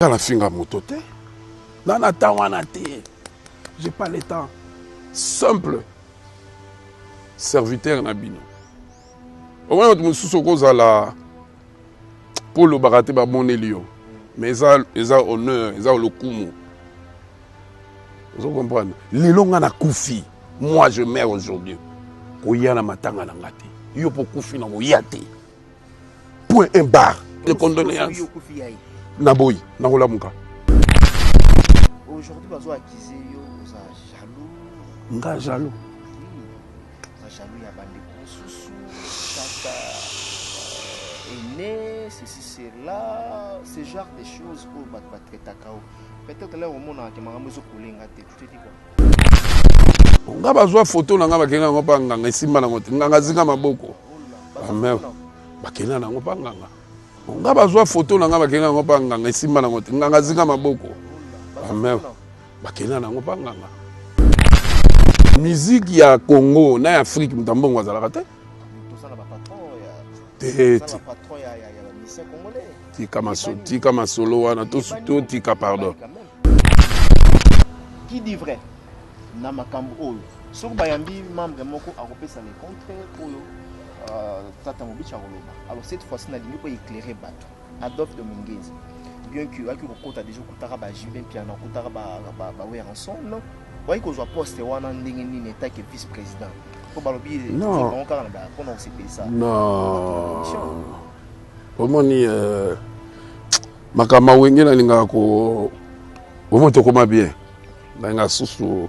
Nga na finga moto te. Na na temps wana te. J'ai pas le temps. Simple serviteur na bino. Omoni bato mosusu okozala mpo olobaka te bamoneli yo mais eza, eza honneur eza lokumu ozo comprendre lelo nga nakufi moi je meurs aujourd'hui koya na matanga na nga te yo mpo okufi na koya te point un bar de condoléances naboyi nakolamuka. Aujourd'hui bazo accuser yo oza jaloux. Nga jaloux? Oza jaloux ya bandeko mosusu tata aîné ceci cela, ce genre de choses oyo bato batraitaka yo peut-être lelo omonaka ke makambo ezokolenga te, tu te dis quoi? Nga bazwa foto na nga bakenda yango mpa nganga, esimba nango te, nganga azinga maboko bakenda nango mpa nganga. Nga bazwa foto na nga bakenda yango mpa nganga, esimba nango te, nganga azinga maboko bakenda nango mpa nganga. Musique ya Congo na ya Afrique, moto ya mbongo azalaka te. Te, tika masolo wana, totika, pardon. Qui dit vrai na makambo oyo? Soki bayambi membre moko akopesa le contraire oyo tata Mobici akoloba. Alors cette fois-ci nalingi mpo éclairer bato. Adolphe Dominguez, bien que oyaki kokota déjà, okutaka ba JB Mpiana, okutaka ba Werrason, oyaki kozwa poste wana ndenge nini etake vice président? Mpo balobi bango kaka mpona kosepelisa. Non, omoni makambo awenge nalingaka ko omoni tokoma bien, nalinga susu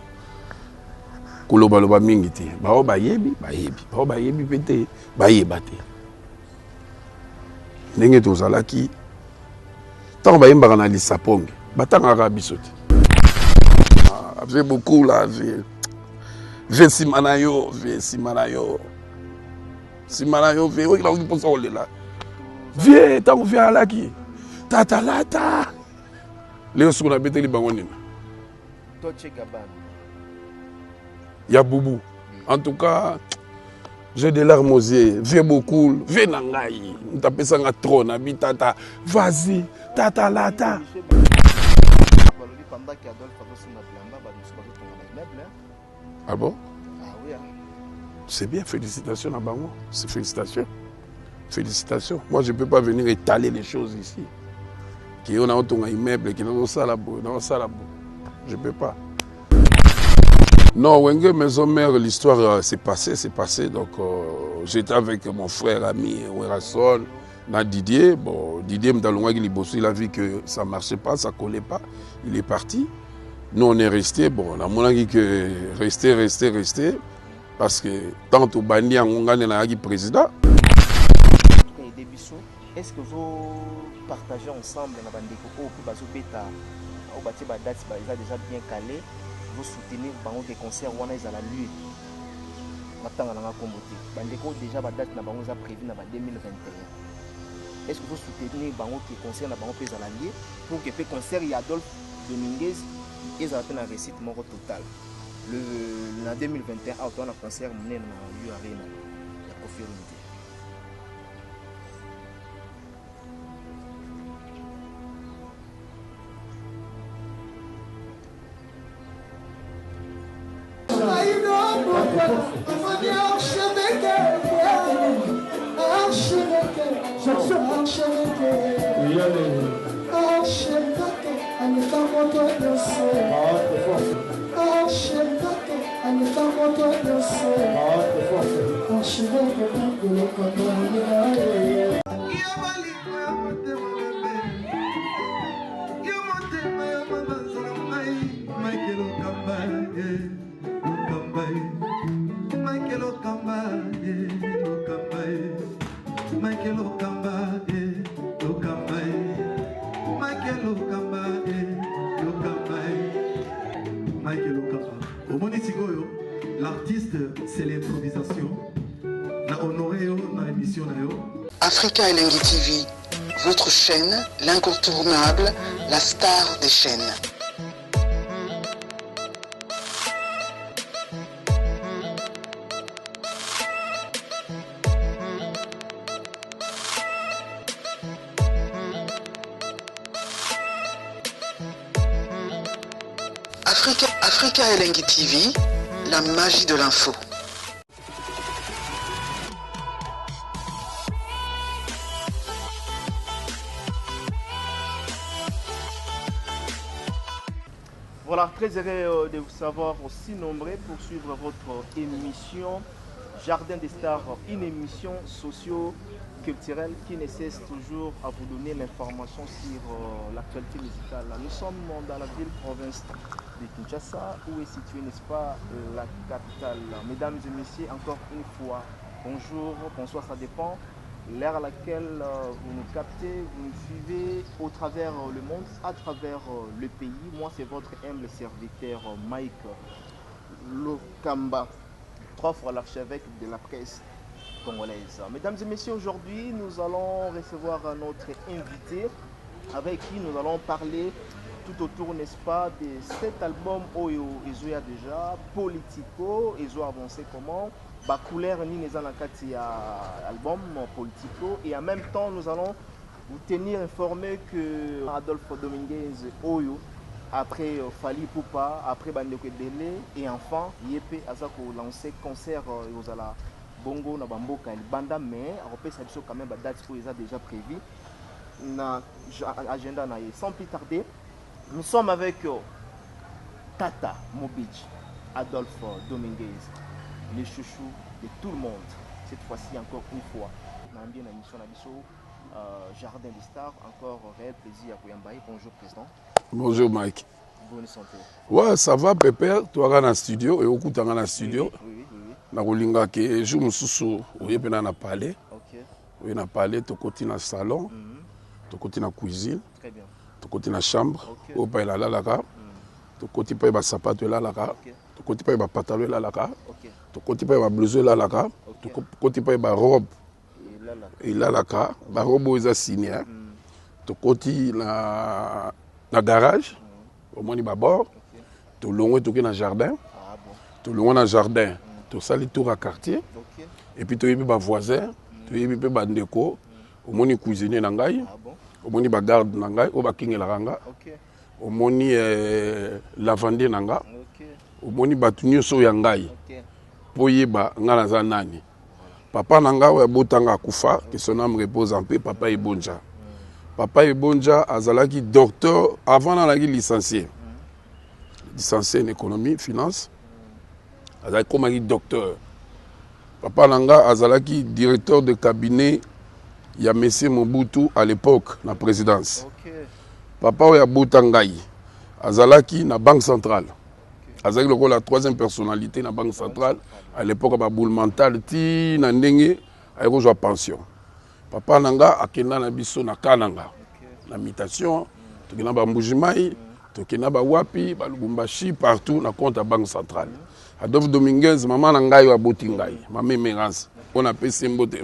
kolobaloba mingi te. Bao bayebi, bayebi, bao bayebi mpe te, bayeba te ndenge tozalaki. Ntango bayembaka na lisaponge, batangaka biso te. Ave bokula ave ve nsima na yo, ve nsima na yo, nsima na yo ve oki nakoki mposa kolela vie. Ntango vie alaki tata lata, lelo soki nabeteli bango nini ya bubu. En tout cas, j'ai des larmes aux yeux. Vie beaucoup vie na ngai, moto apesanga trop na bi tata, vas-y tata lata. Balobi pendant que Adolphe azosomba bilamba, bato mosusu bazotonga ba immeuble. Ah bon? Ah oui, hein. C'est bien, félicitations à bango, c'est félicitations, félicitations. Moi, je peux pas venir étaler les choses ici ki yo naotonga immeuble, ki nazosala boye, naosala boye, je peux pas. Non, Wenge Maison Mère, l'histoire s'est passée, c'est passé. Donc, j'étais avec mon frère ami Werrason, na Didier. Bon, Didier Mdalongwaki liboso, il a vu que ça marchait pas, ça collait pas. Il est parti. Nous, on est resté. Bon, on a mon que rester, rester, rester. Parce que tant au bandi yango nga président. Aider biso, est-ce que vous partagez ensemble na bandeko oyo mpe bazobeta, oyo batie badate, eza déjà bien calé, soutenir bango ke concert wana ezala lieu? Natanga nanga nkombo te, bandeko déjà badate na bango eza prévu na ba 2021. Est ce que soutenir bango ke concert na bango mpe ezala lieu, pour que mpe concert ya Adolphe Dominguez ezala mpe na réussite moko totale le na 2021 awa toza na concert monene na U Arena ya Koffi Olomide? Omoni sikoyo, l'artiste, c'est l'improvisation. Na honoré yo na émission na yo. Africa Elengi TV, votre chaîne, l'incontournable, la star des chaînes. Africa, Africa Elengi TV, la magie de l'info. Voilà, très heureux euh, de vous savoir aussi nombreux pour suivre votre émission Jardin des Stars, une émission socio-culturelle qui ne cesse toujours à vous donner l'information sur euh, l'actualité musicale. Nous sommes dans la ville-province de Kinshasa, où est située, n'est-ce pas, la capitale. Mesdames et messieurs, encore une fois, bonjour, bonsoir, ça dépend l'heure à laquelle euh, vous nous captez, vous nous suivez au travers euh, le monde, à travers euh, le pays. Moi, c'est votre humble serviteur Mike Lokamba, trois fois l'archevêque de la presse congolaise. Mesdames et messieurs, aujourd'hui, nous allons recevoir notre invité avec qui nous allons parler tout autour, n'est-ce pas, de cet album Oyo Ezoya déjà, Politico, Ezo avancé comment ba couleur nini eza na kati ya album Politico et en même temps nous allons vous tenir informé que Adolphe Dominguez oyo après euh, Fally Ipupa après bandeko ebele et enfin ye mpe aza ko lancer concert euh, ekozala bongo na bamboka ya libanda mais akopesa biso quand même ba date oyo eza déjà prévu na agenda na ye sans plus tarder nous sommes avec euh, Tata Mobich Adolphe Dominguez le chouchou de tout le monde cette fois-ci encore une fois na bien na mission na biso euh, Jardin des Stars encore réel plaisir ya koyamba ye bonjour président bonjour Mike bonne santé ouais ça va pépère toaka na studio ekokutanga na studio oui, oui, oui, oui. nakolinga ke jour mosusu oye mpena na palais okay. oye na palais tokoti na salon mm -hmm. tokoti na cuisine Très bien. tokoti na chambre okay. oyo pai nalalaka mm. tokoti pai basapato elalaka okay. tokoti pai bapatalo elalaka okay. tokoti pai bablouson elalaka okay. tokoti pai barobe elalaka elalaka barobe oyo eza signe mm. tokoti na, na garage mm. omoni babord okay. tolongwe toke na jardin ah, bon. tolongwe na jardin mm. tosali tour ya quartier okay. et puis toyebi bavoisin mm. toyebi mpe bandeko mm. omoni cuisinier na ngai ah, bon. omoni bagarde na ngai oyo bakengelaka nga okay. omoni eh, lavandier na nga okay. omoni bato nyonso oyo ya ngai okay. mpo oyeba ngai naza nani papa na ngai oyo abotanga akufa que son âme repose en paix papa ebonja papa ebonja azalaki docteur avant nazalaki licencié licencié en économie finance azalaki komaki docteur papa na nga azalaki directeur de cabinet ya monsieur Mobutu à l'époque na présidence okay. papa oyo abota ngai azalaki na banque centrale azalaki lokola troisième personnalité na banque centrale à l'époque ya baboule mentale ti na ndenge aye kozwa pension papa na nga akenda na biso na kananga okay. na mutation tokenda bambuji-mayi tokenda bawapi balubumbashi partout na compte ya banque centrale adolphe dominguez mama na ngai oyo aboti ngai mama emerance oyo napesi ye mbote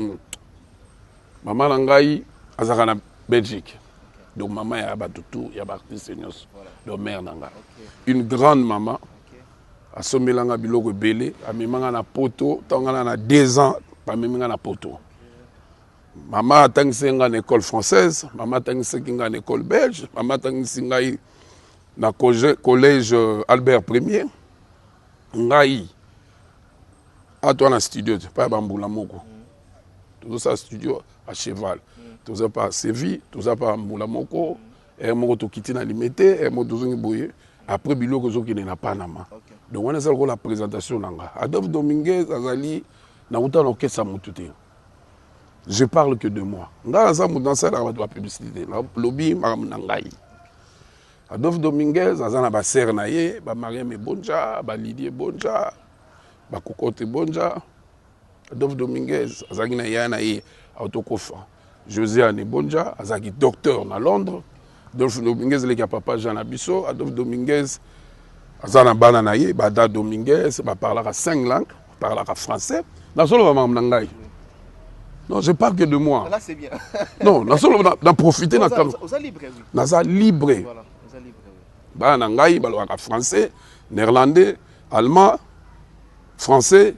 mama na ngai azalaka na belgique donc mama ya bato tout ya baartiste nyonso donc mère na ngai une grande maman okay. asombelanga biloko ebele amemanga na poto ntango nga na na deux ans bamemi nga na poto mama atangisaki ngai na école française mama atangisaki ngai na école belge mama atangisi ngai na collège euh, albert premier ngai atwa na studio te pa ya bambula moko tozosala studio à cheval toza pa séville toza pa mbula moko heure moko tokiti na limete heure moko tozongi boye après biloko ezokende na panama Okay. donc wana eza lokola présentation na nga adolphe dominguez azali nakuta na orchestre ya motu te je parle que de moi ngai naza moto nasalaka bato bapublicité te nalobi makambo na ngai adolphe dominguez aza na basere na ye bamariam ebonja balidie ebonja bakokote ebonja adolphe dominguez azalaki na yaya na ye autokofa josiane ebonja azalaki docteur na londres adolphe dominguez eleki ya papa jean na biso adolphe dominguez aza na bana na ye bada dominguez baparlaka cinq langues baparlaka français nazoloba makambo na ngai non je parle que de moi Là, c'est bien. non nazoloba na profite na Oza, kano oza libre, oui. naza libre Voilà, oza libre, oui. bana na ngai balobaka français néerlandais allemand français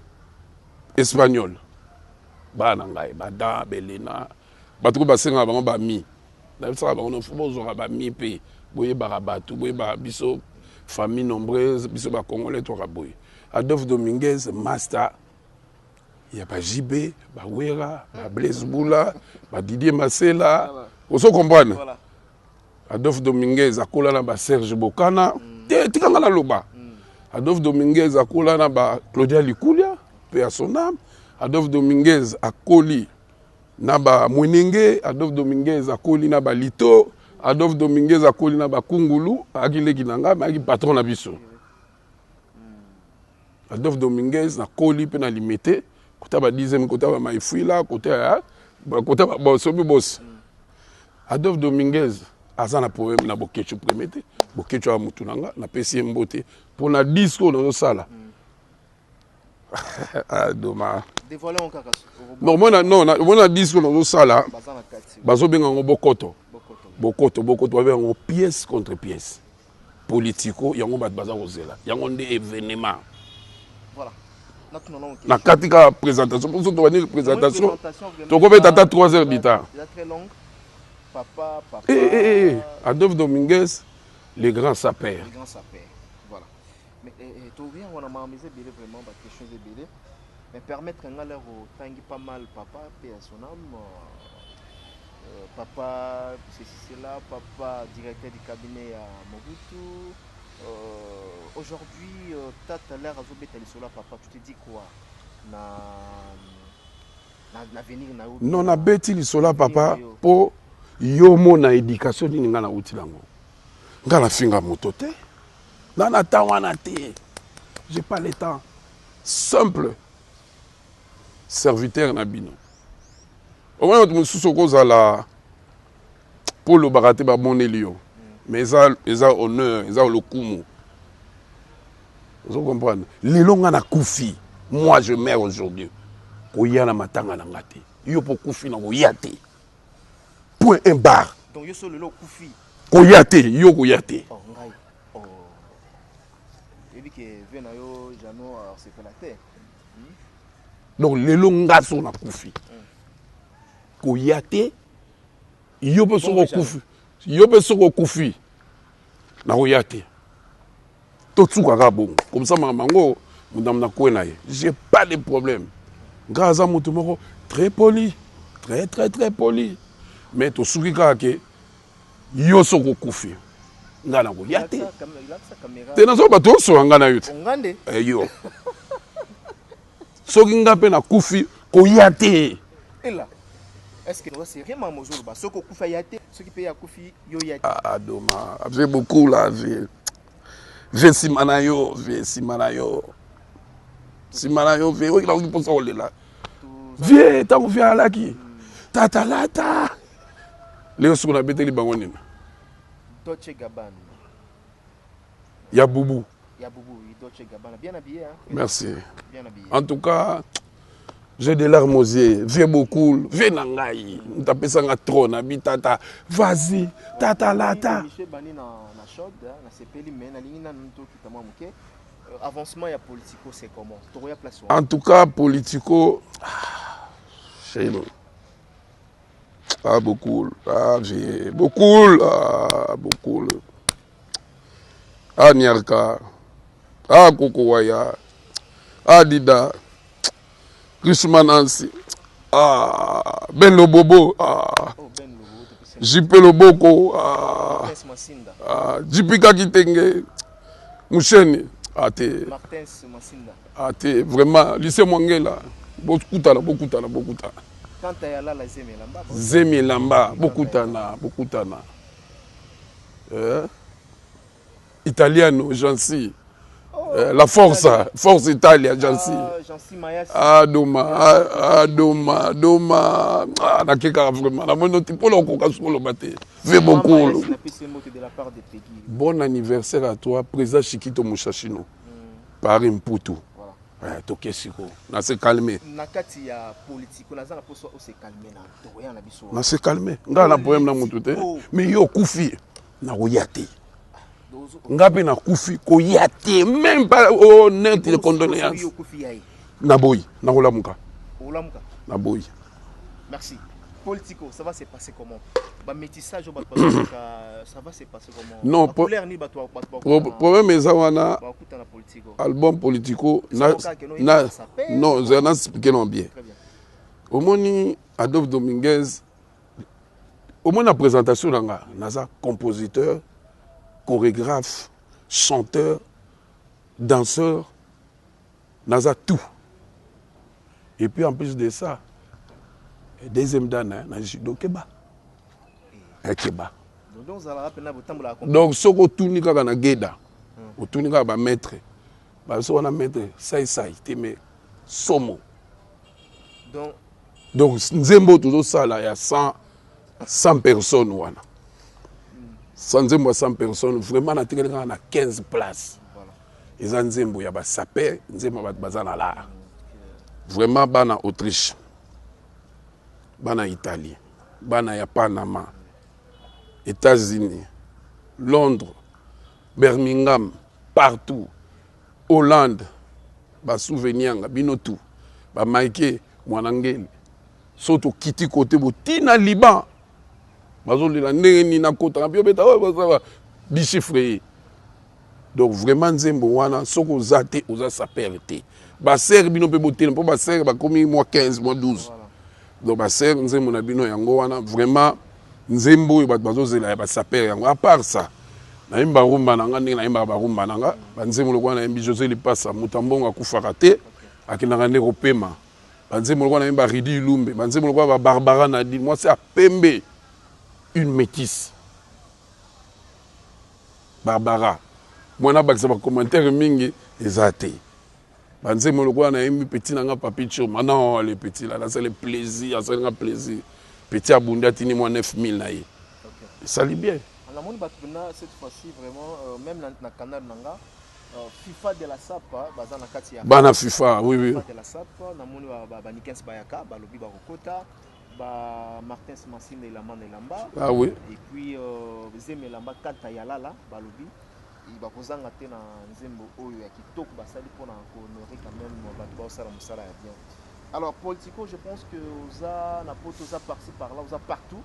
espagnol bana na ngai bada belena bato ko basengaka bango bami nayebisaka bango no fo bozwaka bami mpe boyebaka bato boyebaka biso Famille nombreuse, biso ba Congolais toka boye. Adolphe Dominguez, master ya ba JB, ba Wera, ba Blaise Bula, ba Didier Masela. Ozo comprendre? Voilà. Adolphe Dominguez akola na ba Serge Bokana. Te tika nga naloba. Adolphe Dominguez akola na ba Claudia Likulia, pe à son âme. Adolphe Dominguez akoli na ba Mwenenge, Adolphe Dominguez akoli na ba Lito, Adolphe Dominguez akoli na ba Kungulu, ayaki leki na ngai, mais ayaki patron na biso. Adolphe Dominguez nakoli mpe na Limete, kota ba 10e, kota ba Maifuila, kota ya kota ba bosobi bosi. Adolphe Dominguez aza na problème na Boketshu premier te, Boketshu aza mutu na nga, napesi ye mbote mpo na disque oyo nazosala. Ah, doma. Non, omona non, omona disque oyo nazosala bazobenga yango bokoto. Bokoto, bokoto babenga yango pièce contre pièce. Politico yango bato baza kozela. Yango nde événement. Voilà. Na kati kaka présentation, mpo soki tobandi présentation, tokobeta ata 3 heures du temps. Papa, papa. Eh, eh, eh, Adolphe Dominguez, le grand sapeur. Le grand sapeur. Voilà. Mais eh, eh, toya wana makambo eza ebele vraiment ba questions eza ebele. Mais permettre nga leur otangi pas mal papa paix à son âme. Euh, papa ceci cela, papa directeur du cabinet ya Mobutu. Euh, aujourd'hui euh, tata leur azobeta lisolo ya papa, tu te dis quoi na na l'avenir na yo? Non, nabeti lisolo ya papa mpo yo omona éducation nini nga nauti nango. Nga nafinga moto te. Nga na temps wana te. J'ai pas le temps. Simple serviteur na bino. Omona moto mosusu okozala mpo olobaka te bamoneli yo. Mais eza, eza honneur, eza lokumu. Ozo comprendre? Lelo nga nakufi. Moi je meurs aujourd'hui. Koya na matanga na nga te. Yo po kufi na koya te. Point un bar. Donc yo so lelo okufi. Koya te, yo koya te. Oh ngai. Oh. Yebi ke ve na yo Jano asepela te. Donc lelo nga so nakufi. Koya te. Yo pe soko okufi. Yo pe soko okufi. Nakoya te. Totsuka kaka bongo. Comme ça makambo yango moto na kwe na ye. J'ai pas de problème. Nga aza moto moko très poli, très très très poli. Mais tosuki kaka ke yo soki okufi nga nakoya te. Te nazo bato osola nga na yo te. Eh, yo. Soki nga mpe nakufi koya te. Ela. Est-ce que c'est vraiment mozoloba soki okufa ya te soki mpe akufi yo ya te. Ah doma, j'ai beaucoup là, j'ai vie nsima na yo, vie nsima na yo. Nsima na yo vie, oyo nakoki mposa kolela. Vie ntango vie alaki. Tata lata. Leo soki nabeteli bango nini? Dolce Gabbana. Ya Bubu. Ya Bubu, Dolce Gabbana. Bien habillé, hein? Merci. Bien habillé. En tout cas, j'ai des larmes aux yeux. Vieux beaucoup, vieux na ngai. Moto apesa nga trop na bi tata. Vas-y, tata lata. Michel Bani na na chaude, na sepeli mais na lingi nanu tokita mwa moke. Avancement ya politico c'est comment? Tokoya place wana. En tout cas, politico ah, chez nous. Ah, beaucoup. Ah, j'ai beaucoup. Ah, beaucoup. Ah, Niarka. Ah, Koko Waya. Ah, Dida. Christman Nancy. Ah, Ben Lobobo. Ah, Oh, Ben Lobo, topesi JP Loboko. Ah, Martins Masinda. ah, JP Kakitenge. Musheni. Ah, te. Martins Masinda. Ah, te. Vraiment, lycée Mwangela. Bokutana, bokutana, bokutana. Kanta ya Lala Zemi Elamba. Zemi Elamba, bokutana, bokutana. Eh? Italiano, Jancy. Oh, Eh, la force, force Italia, Jancy. Ah, Jancy Mayasi. Ah, doma, ah, ah, doma, doma. Ah, nakekaka vraiment. Namoni oti mpona okoka soki oloba te. Ve beaucoup. Mayasi napesi ye mbote de la part de Peggy. Bon anniversaire à toi, président Chiquito Mouchachino. Paris Mputu. Voilà. Eh, toke sikoyo. Na se calmer. Na kati ya politico naza na poso ose calmer na tokoya na biso. Na se calmer. Nga na problème na mutu te. Mais yo okufi nakoya te. Nga mpe nakufi koya te. Même pas oh, net de condoléances. Yo okufi yaye. Naboyi, nakolamuka. Olamuka. Naboyi. Merci. Politico, ça va se passer comment? Ba métissage bato bazoluka, ça va se passer comment? Non, Ba couleur nini bato bato problème eza wana. Bakuta na Politico? Album Politico na, na, non, zela na expliquer non bien. Très bien. Omoni, Adolphe Dominguez, omoni na présentation na nga, naza compositeur, chorégraphe, chanteur, danseur, naza tout. Et puis en plus de ça, deuxième dan na judo. Keba ekeba. Donc ozalaka mpena botambolaka. Donc soki otuni kaka na geda, otuni kaka bamaître baso wana, maître saisai te, mais somo. Donc Donc nzembo oyo tozosala ya 100 personnes wana, sa nzembo ya 100 personnes, vraiment natikali kaka na 15 place. Eza nzembo ya basapeurs, nzembo ya bato baza na lar, vraiment bana Autriche, bana Italie, bana ya Panama, États-Unis, Londres, Birmingham, partout, Hollande, basouvenir bino tout, bamaike mwana ngeli. So tokiti kote botina Liban, bazolela ndenge nini nakotaka mpe obeta oyo déchiffre ye. Donc vraiment nzembo wana, soki oza te, oza sapeur te. Basere bino mpe botela mpo basere bakomi mwa 15, mwa 12. Donc basere, nzembo na bino yango wana, vraiment nzembo oyo bato bazozela ya basapeurs yango. À part ça, nayemba rumba na nga ndenge nayembaka barumba na nga, banzembo lokola nayembi José Lipasa, moto ya mbongo akufaka te, akendaka nde kopema, banzembo lokola nayemba Ridi Ilumbe, banzembo lokola babarbara Nadine, mwasi ya pembe, une métisse, Barbara mwana, abakisa bacommentaire mingi eza te. Banzembo lokola nayembi petit na nga Papi Choma, non, le petit là nasali plaisir, asali nga plaisir. Petit abundi, atindi mwa 9000 na ye, esali bien. Namoni bato mpena cette fois-ci vraiment, même na canal na nga, FIFA de la Sapa baza na kati ya Bana FIFA, oui. FIFA de la Sapa, namoni banikens bayaka, balobi bakokota, ba Martin Masinde, elamba na elamba. Ah oui. Et puis Zeme elamba kata ya lala, balobi bakozanga te na nzembo oyo ya kitoko basali mpona kohonorer quand même bato baosala mosala ya bien. Alors Politico, je pense que oza na poto, oza par-ci par-là, oza partout.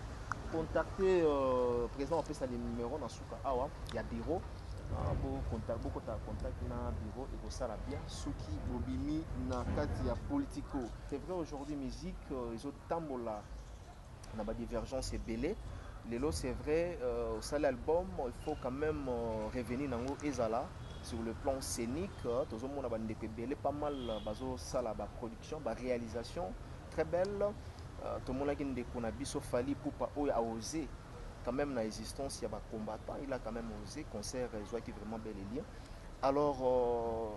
Contacter président, apesa les numéros na suka awa ya bureau. Bokota contact na bureau, ekosala bien soki bobimi na kati ya Politico. C'est vrai, aujourd'hui musique ezotambola na badivergence ebele lelo. C'est vrai, osali album, il faut quand même revenir nango ezala sur le plan scénique. Tozomona bandeko ebele, pas mal bazosala baproduction, baréalisation très belle. Tomonaki ndeko na biso Fally Ipupa oyo aosé quand même na existence ya bacombattant, il a quand même osé, concert ezwaki vraiment bel et bien. Alors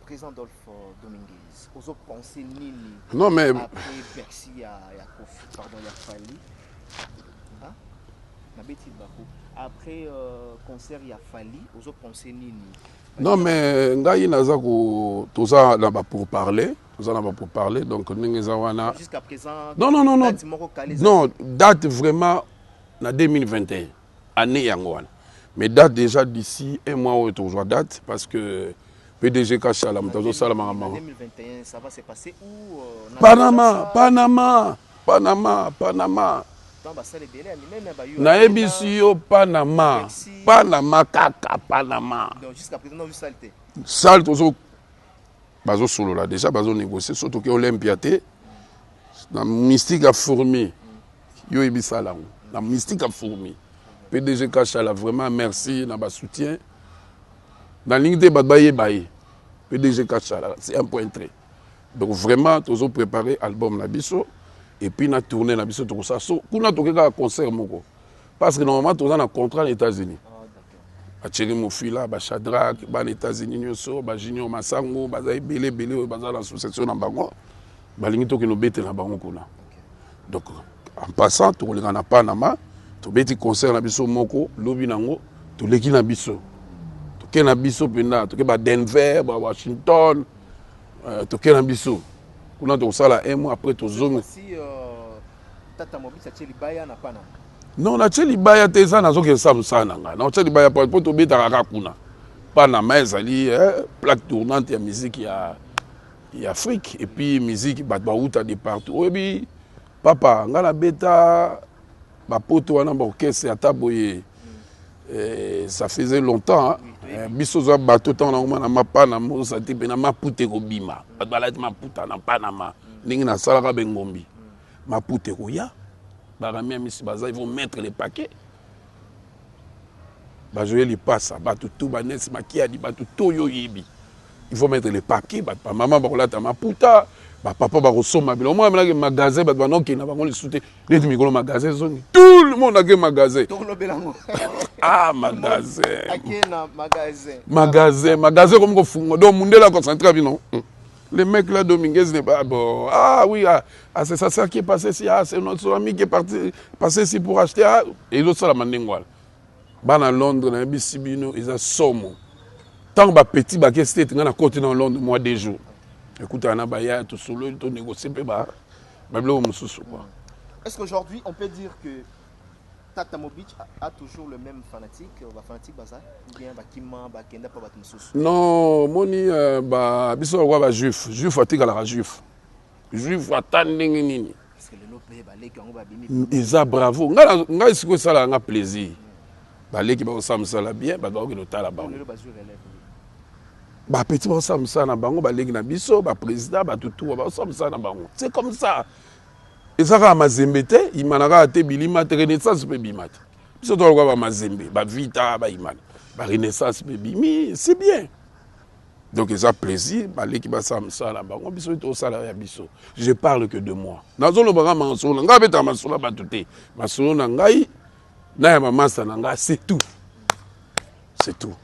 président Dolphe Dominguez, ozopense nini? Non mais Après Bercy ya Kofi, pardon, ya Fally, hein? Nabeti bako après concert ya Fally, ozopense nini? Non mais ngai naza ko, toza na bapourparler, toza na bapourparler, donc ndenge eza wana. Jusqu'à présent? Non. Date moko kale? Non, date vraiment na 2021 année yango wana, mais date déjà d'ici un mois oyo tozwa date, parce que PDG Kashala moto azosala makambo. 2021, ça va se passer où? Panama, Panama, Panama, Panama. Basala ebele ya minene bayo. Nayebisi yo, Panama, Panama, kaka Panama. Donc jusqu'à présent non, salle te? Salle tozo, bazosolola déjà, bazonégocie. So toke Olympia te, na mystique ya fourmi, yo oyebisala yango na mystique ya fourmi. PDG Kashala, vraiment merci na basoutien. Nalingi te bato bayeba ye, PDG Kashala, c'est un point très. Donc vraiment tozopréparer album na biso et puis na tournée na biso tokosala. So kuna toke kaka concert moko, parce que normalement toza na contrat na États-Unis. Bacheri Mofila, Bashadrak, bana États-Unis nyonso, bajunior Masango, baza ebele ebele oyo baza na association na bango, balingi tokende obetela bango kuna. Donc en passant tokoleka na Panama, tobeti concert na biso moko, lobi nango toleki na biso, toke na biso mpenza, toke ba Denver, ba Washington, toke na biso kuna, tokosala un mois, après tozongi. Si tata Mobisi atie libaya na Panama? Non, natie libaya te, eza nazokende sala mosala na ngai. Natie libaya mpo tobetaka kaka kuna. Panama ezali plaque tournante ya musique ya Afrique, et puis musique bato bauta de partout. Oyebi Papa, nga nabeta bapoto wana, baorchestre ata boye, ça faisait longtemps, hein. Biso oza bato ntango nakoma na Mapanama, oza te mpe na maputa ekobima, bato balati maputa na Panama, ndenge nasalaka bengombi maputa ekoya, barami ya misi baza, ils vont mettre les paquets, bazoye lipasa, bato tu banesi makiadi, bato to oyo oyebi, il faut mettre le paquet. Bato bamama bakolata maputa, bapapa bakosomba biloko. Omona menaki magasin, bato banokenda bango lisusu te neti mikolo magasin ezongi, tout le monde ake magasin. Tokolobela yango. Ah, magasin. Ake na magasin. Magasin, magasin komi kofunga. Donc mundele aconcentre bino. Le mec là, Dominguez n'est pas bon. Ah oui, ah, ah, c'est sa sœur qui est passée ici. Ah, c'est notre ami qui est parti passer ici pour acheter. Ah, et l'autre, ça la mandingo wana. Bana Londres nayebisi bino, eza somo. Ntango bapeti bake state, ngai nakoti na Londres moi 2 jours, ekutana na baya, tosololi, tonégocie mpe babiloko mosusu quoi. Est-ce qu'aujourd'hui on peut dire que Tata Mobich a toujours le même fanatique, ba fanatique baza ou bien bakima, bakenda pa bato mosusu? Non, moni ba biso lokola bajuif, juif atikalaka juif, juif ata ndenge nini. Parce que lelo mpe baleki yango babimi. Eza bravo. Ngai sikoyo esalaka nga plaisir, baleki bakosala mosala bien, bato bakokende kotala bango. Lelo bazwi relève. Bapeti bakosala mosala na bango, baleki na biso, baprésident, bato tuwa bakosala mosala na bango. C'est comme ça, eza kaka Mazembe te, Imana kaka te, bilima te, Renaissance mpe bima te. Biso toloka bamazembe, bavita, baimana, barenaissance mpe bimi, c'est bien. Donc eza plaisir, baleki basala mosala na bango, biso tosala ya biso. Je parle que de moi, nazolobaka masolo na ngai, abetaka masolo ya bato te, masolo na ngai na ya bamasa na ngai, c'est tout, c'est tout.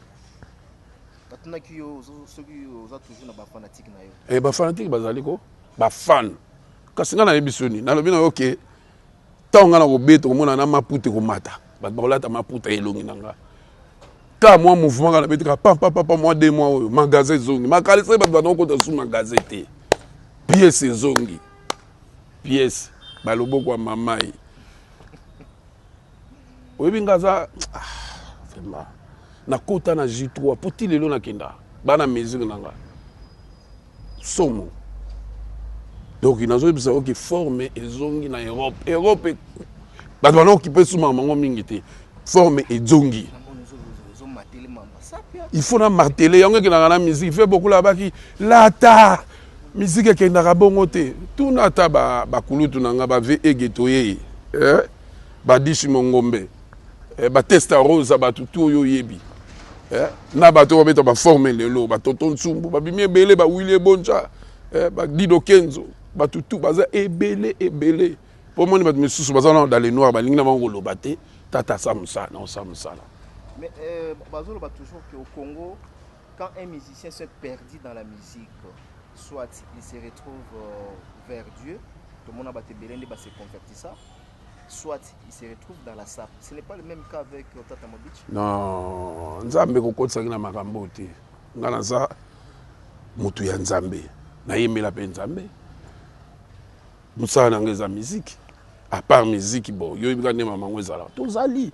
Batunaki yo soki oza toujours na bafanatique na yo? Eh, bafanatique bazali ko, bafan. Kasi ngai nayebi soni, nalobi na yo ke ntango ngai nakobeta, komona na maputa ekomata, bato bakolata maputa, elongi na nga ka mwa mouvement kaka nabeti kaka pam pam pam, mwa 2 mois oyo magasin ezongi makalisa, bato banakokota su magasin te, pièce ezongi, pièce baloboko ya mama ye. Oyebi nga aza, ah, vraiment nakota na J3 po ti lelo nakenda bana mesure na nga somo. Donc nazoyebisa oki forme ezongi na Europe. Europe bato banaokipe sumaka bango mingi te, forme ezongi. Il faut na marteler yango, ekendaka na musique fe bokula baki lata musique ekendaka bongo te. Tuna ata bakulutu na nga, bave ege toyei, eh? Badishi mongombe, eh, batesta rosa, bato tu oyo oyebi, eh? Na bato oyo babeta baforme lelo, batoto nsumbu babimi ebele, bawili ebonja, eh? Badido kenzo, bato tu baza ebele ebele. Mpo moni bato misusu baza nano dans le noir, balingi na bango koloba te. Tata asa mosala na osala mosala. Mais bazoloba toujours qu'au Congo, quand un musicien s'est perdu dans la musique, soit il se retrouve vers Dieu, tout le monde a bato ebele nde base convertissa, soit il se retrouve dans la sape. Ce n'est pas le même cas avec Tata Mobich? Non, Nzambe kokotisaki na makambo te. Nga naza motu ya Nzambe, nayembela mpe Nzambe. Mosala na nga eza musique. À part musique, bon, yo oyebika nde mamango ezalaka, tozali.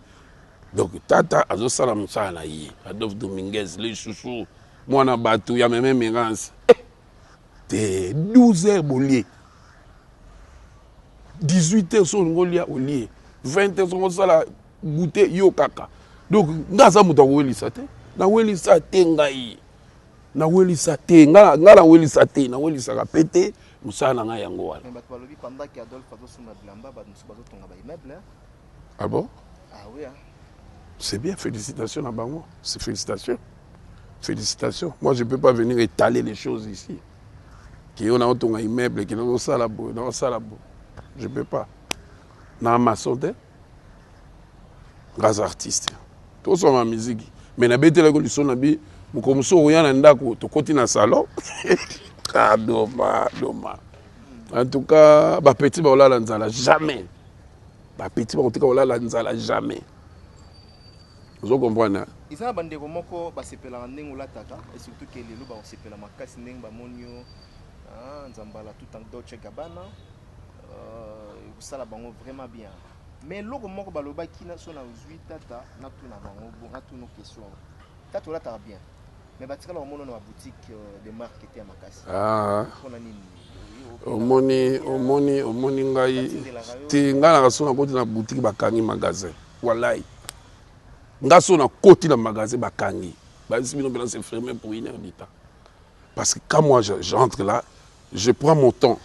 Donc tata azosala mosala na ye, Adolphe Dominguez le chouchou, mwana bato ya meme mirance, eh, te 12 heures bolie, 18 heures so olingi olia olie, 20 heures songo osala goûter yo kaka. Donc nga aza moto akowelisa te, nawelisa te, ngai nawelisa te, nga nawelisa te, nawelisaka mpe te. Mosala na ngai yango wana. Mais bato balobi pendant que Adolphe azosomba bilamba, bato mosusu bazotonga baimmeuble. Ah bon? Ah oui, hein. C'est bien, félicitations à bango. C'est félicitations, félicitations. Moi, je peux pas venir étaler les choses ici ke yo naotonga immeuble, ke nazosala boye, naosala boye, je peux pas. Na maçon te, nga aza artiste, tosoma musique. Mais nabetelaki liso na bi mokolo mosusu okoya na ndako, tokoti na salon. Ah, doma doma, en tout cas bapeti bakolala nzala jamais, bapeti bakotika kolala nzala jamais, ozo comprendre? Eza na bandeko moko basepelaka ndenge olataka, et surtout ke lelo bakosepela makasi ndenge bamoni yo, ah, nzambala tout en Dolce Gabbana, ekosala bango vraiment bien. Mais eloko moko balobaki na so nazwi tata, natuna bango, bon, natuna question: tata, olataka bien, mais batikala komona na baboutique de marque te ya makasi. Ah. Mpona nini? Omoni, omoni, omoni ngai te, ngai naka so nakoti na boutique bakangi magasin, wallahi. Nga so nakoti na magasin bakangi, bayebisi bino mpena c'est fermé pour une heure du temps. Parce que quand moi j'entre là, je prends mon temps,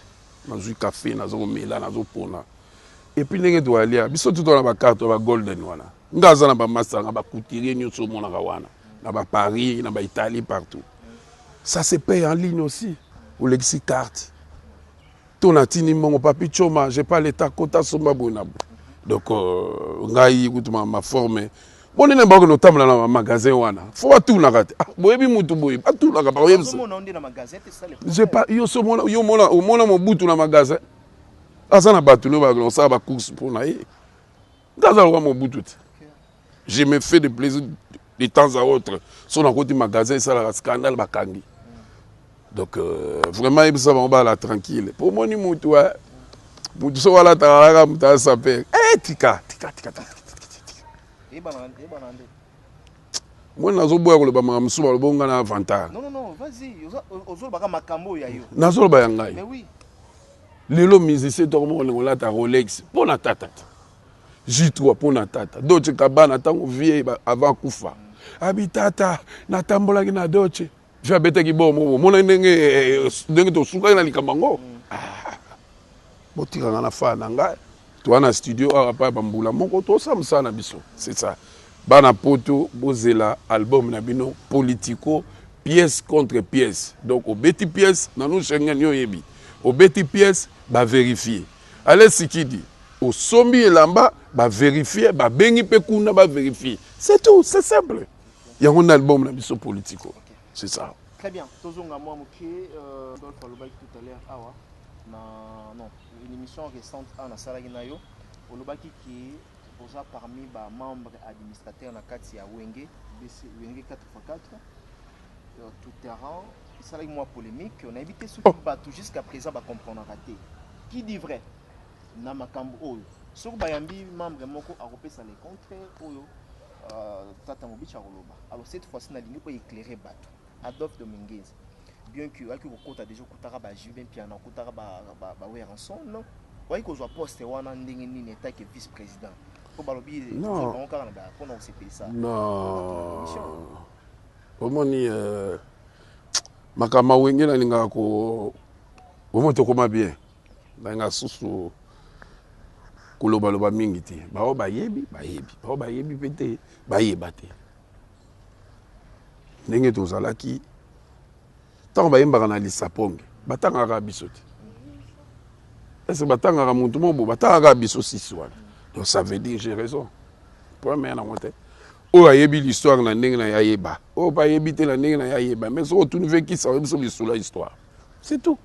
nazwi café, nazomela, nazopona. Et puis ndenge toalia biso tuto na bacarte ba golden wana, nga aza na bamasta nga bacouturier nyonso omonaka wana na baparis, na baitalie, partout. Ça se paye en ligne aussi, olekisi carte to natindi mbongo, papi choma, j'ai pas l'état, kota somba boye na boye. Donc ngai kutu ma forme bonene bakokende kotambola na magasin wana, fo batunaka te. Ah, boyebi mutu boye, batunaka, bakoyebisa. J'ai pas yo so mona yo mona omona Mobutu na magasin, aza na bato no bakosala bacourse mpo na ye. Nga aza lokola Mobutu te. Je me fais de plaisir de temps à autre. So nakoti magasin, esalaka scandale, bakangi. Donc vraiment, yebisa bango bala tranquille, po omoni mutu, mutu soki alataka kaka moto asaper, tika tika tika tika. Moni nazoboya koloba makambo mosusu, baloba nga na avantage. Nazoloba ya ngai. Lelo musicien toko moko olingo olata Rolex mpo na tata te, J3 mpo na tata Dolce Gabbana. Ntango vie avant kufa, abi tata natambolaki na Dolce, vie abetaki bo moko, omonaki ndenge ndenge tosukaki na likambo yango. Botikanga na fa na ngai, toa na studio awa pa bambula moko, tosala mosala na biso, c'est ça. Bana Poto, bozela album na bino Politico, pièce contre pièce. Donc obeti pièce nanu Schengen, yo oyebi, obeti pièce, bavérifie. Ale sikidi osombi elamba, bavérifie, babengi mpe kuna, bavérifie, c'est tout, c'est simple. Yango nde album na biso Politico, c'est ça. Très bien, tozonga mwa moke. Adolphe alobaki tout à l'heure awa na non, une émission récente awa nasalaki na yo, olobaki ke oza parmi bamembre administrateur na kati ya Wenge BC, Wenge 4x4 tout terrain. Esalaki mwa polémique, nayebi te soki bato jusqu'à présent bacomprendraka te qui dit vrai na makambo oyo. Soki bayambi membre moko, akopesa le contraire oyo tata Mobici akoloba. Alors cette fois-ci nalingi oyo éclairer bato. Adolphe Dominguez, bien que oyaki kokota déjà, okutaka baJB Mpiana, okutaka baWerrason, non? Oyaki kozwa poste wana ndenge nini etake vice président? Mpo balobi bango kaka mpona kosepelisa. Non, omoni, makambo awenge nalingaka ko omoni tokoma bien, nalingaka susu kolobaloba mingi te. Bao bayebi, bayebi, bao bayebi mpe te, bayeba te ndenge tozalaki. Ntango bayembaka na lisaponge, batangaka biso te. Ese batangaka motu moko, batangaka biso sisi wana. Donc ça veut dire j'ai raison, problème ya nango te. Oyo ayebi l'histoire na ndenge na ye ayeba, oyo mpe ayebi te na ndenge na ye ayeba. Mais soki otuni ve kisa, oyebi so lisolo ya histoire, c'est tout,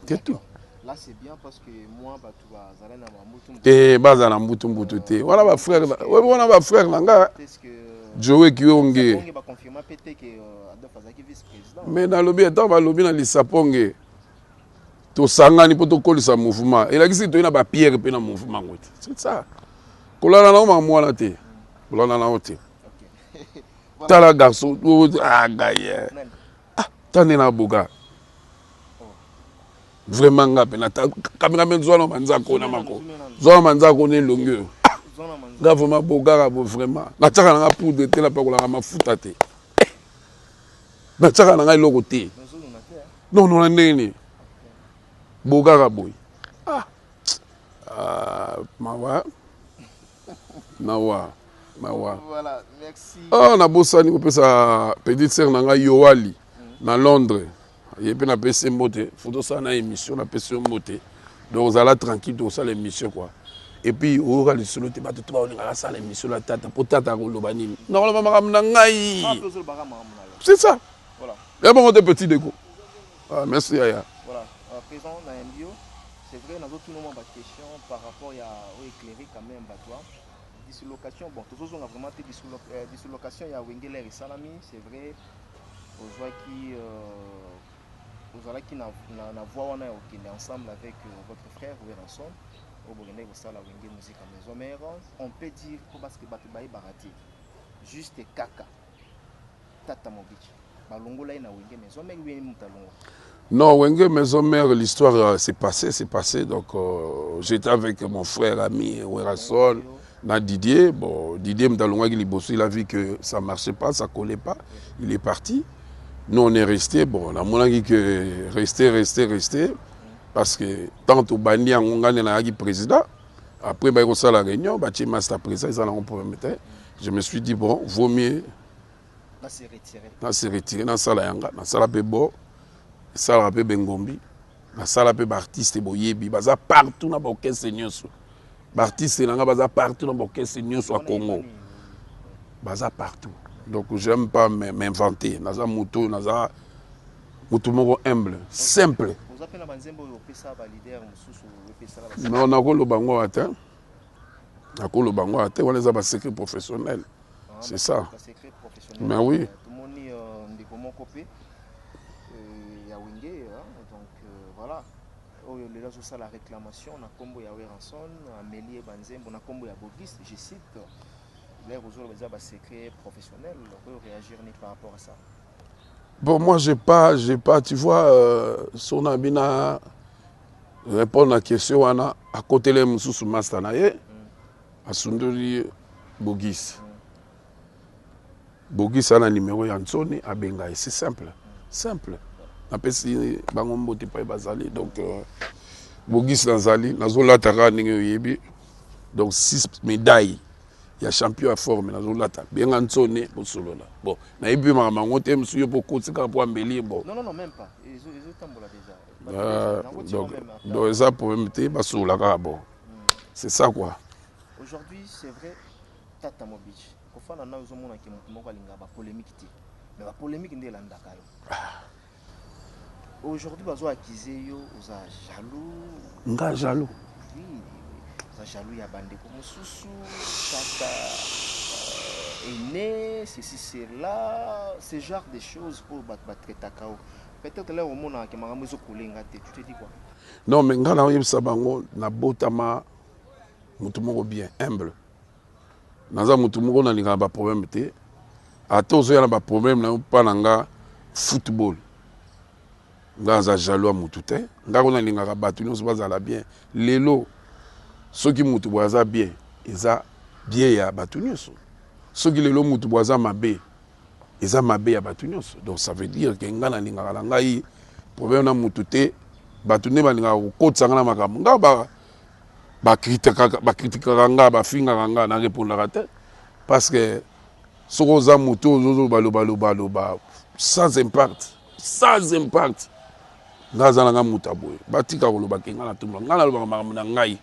c'est tout. Là c'est bien parce que moi bato bazala na bambutu. Te, bazala na mbutu mbutu te. Wana bafrère, wana bafrère na nga Joe Kionge. Mais nalobi, ata balobi na lisaponge tosangani mpo tokolisa mouvement, elakisi toyi na bapierre mpe na mouvement yango te. C'est ça, kolanda nango makambo wana te, kolanda nango te. Tala garçon, ah gaye, ah, ta nde na boga vraiment. Nga mpe na cameraman, zwana manzako na mako, zwana manzako na elongi oyo. Nga vraiment bogaka bo, vraiment natiaka nanga poudre te, napakolaka mafuta te, natiaka nanga eloko te. Non non, na ndenge nini bogaka boye? Ah, ah, mawa, mawa, mawa. Ah, nabosani kopesa petite sœur na ngai Yoali na Londres. Ye mpe napesi ye mbote. Fo tosala na émission, napesi yo mbote. Donc ozala tranquille, tokosala émission quoi. Et puis oyoka lisolo te, bato to baolingaka asala émission na tata mpo tata akoloba nini? Nakoloba makambo na ngai, c'est ça. Ya bongo te, petit deko. Ah, merci yaya. Voilà, présent na mbio, c'est vrai, nazotuna mwa baquestion par rapport ya oyo éclairé quand même bato. Dislocation, bon, tozozonga vraiment te. Dislocation ya Wenge Lere esalami, c'est vrai, ozwaki ozalaki na voie wana ya kokende ensemble avec votre frère Werrason, oyo bokendaki kosala Wenge Musique ya Maison Mère. On peut dire, mpo parce que bato bayebaka te, juste kaka tata Mobici balongola ye na Wenge Maison Mère, ye moto alongola. Non, Wenge Maison Mère, l'histoire euh, s'est passée, c'est passé. Donc, euh, j'étais avec mon frère ami Werrason, na Didier. Bon, Didier Mdalongaki Liboso, il a vu que ça marchait pas, ça collait pas. Il est parti. Nous, on est resté. Bon, on a mon que rester, rester, rester. Parce que tant au Bandi, on a président. Après, bah, il la réunion, bah, master président, ils ont un problème. Je me suis dit, bon, vaut mieux na se retirer nasala yanga nasala mpe bo esalaka mpe bengombi nasala mpe baartiste boyebi baza partout na baorchestre nyonso baartiste na nga baza partout na baorchestre nyonso ya congo baza partout donc j'aime pas m'inventer naza moto oyo naza moto moko humble simple non nakoloba yango awa te nakoloba yango awa te wana eza basecret professionnel Ah, c'est ça secret professionnel. Mais oui. Tomoni ndeko moko pe ya Wenge hein, donc voilà oyo lelo azosala réclamation na nkombo ya Werrason ameli ye banzembo na nkombo ya Bogis je cite l'air ozoloba eza basecret professionnel oyo réagir ni par rapport à ça. Bon, moi, j'ai pas, j'ai pas, tu vois, euh, son abina répondre à la question, wana, à côté les mosusu master na ye, asundoli Bogis. Bogis ana numéro ya Nsoni abenga ye, c'est simple, simple. Napesi bango mbote epai bazali donc euh, Bogis nazali nazolata kaka ndenge oyebi donc 6 médailles ya champion ya forme nazolata benga Nsoni bosolola bon nayebi mpe makambo yango te mosusu yo mpo okoti kaka mpo ambeli bon Non, non, non, même pas. Ezotambola déjà. Euh, donc, donc eza problème te basolola kaka bon c'est ça quoi. Aujourd'hui c'est vrai tata mobich kofanda nayo ozomona ke moto moko alingaka ba polemique te mais ba polemique nde elandaka yo aujourd'hui bazo accuse yo oza jaloux. Nga jaloux? Oui, oza jaloux ya bandeko mosusu tata euh, aîné ceci cela ce genre de choses oyo bato batraitaka yo peut-être lere omonaka ke makambo ezokolenga te tu te dis quoi? Non mais nga naoyebisa bango nabotama motu moko bien humble naza motu moko nalingaka baproblème te ata ozoya na baproblème na yo mpa na nga football nga aza jaloux ya motu te nga ko nalingaka bato nyonso bazala bien lelo soki motu boye aza bien eza bien ya bato nyonso soki lelo motu boye aza mabe eza mabe ya bato nyonso donc ça veut dire ke nga nalingaka na ngai problème na motu te bato nde balingaka kokotisa nga na makambo nga ba bakritikaka nga bafingaka nga na repondaka te parce que soki oza motu ozoloba loba loba loba sans impact sans impact nga aza na nga moto ya boye batika koloba ke nga natumba nga nalobaka makambo na ngai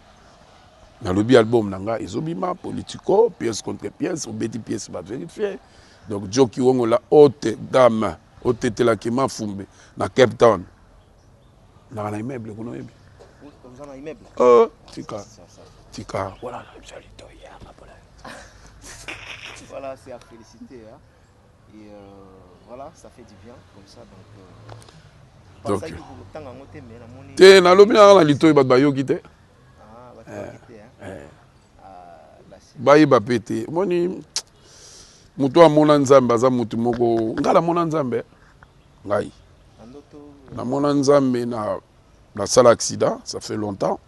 nalobi album na nga ezobima politico pièce contre pièce obeti pièce baverifie donc joki wongo la haute gamme otetelaki mafumbe na cape town naka na immeuble kuna oyebi oh, tika tika voilà voilà c'est à féliciter hein. Et euh, voilà, ça fait du bien comme ça. Donc, euh, donc te nalobi nanga na litoi bato bayoki te ah, eh, eh. ah, bayeba mpe te omoni moto amona nzambe aza motu moko ngai namona nzambe ngai namona nzambe na nasala accident ça fait longtemps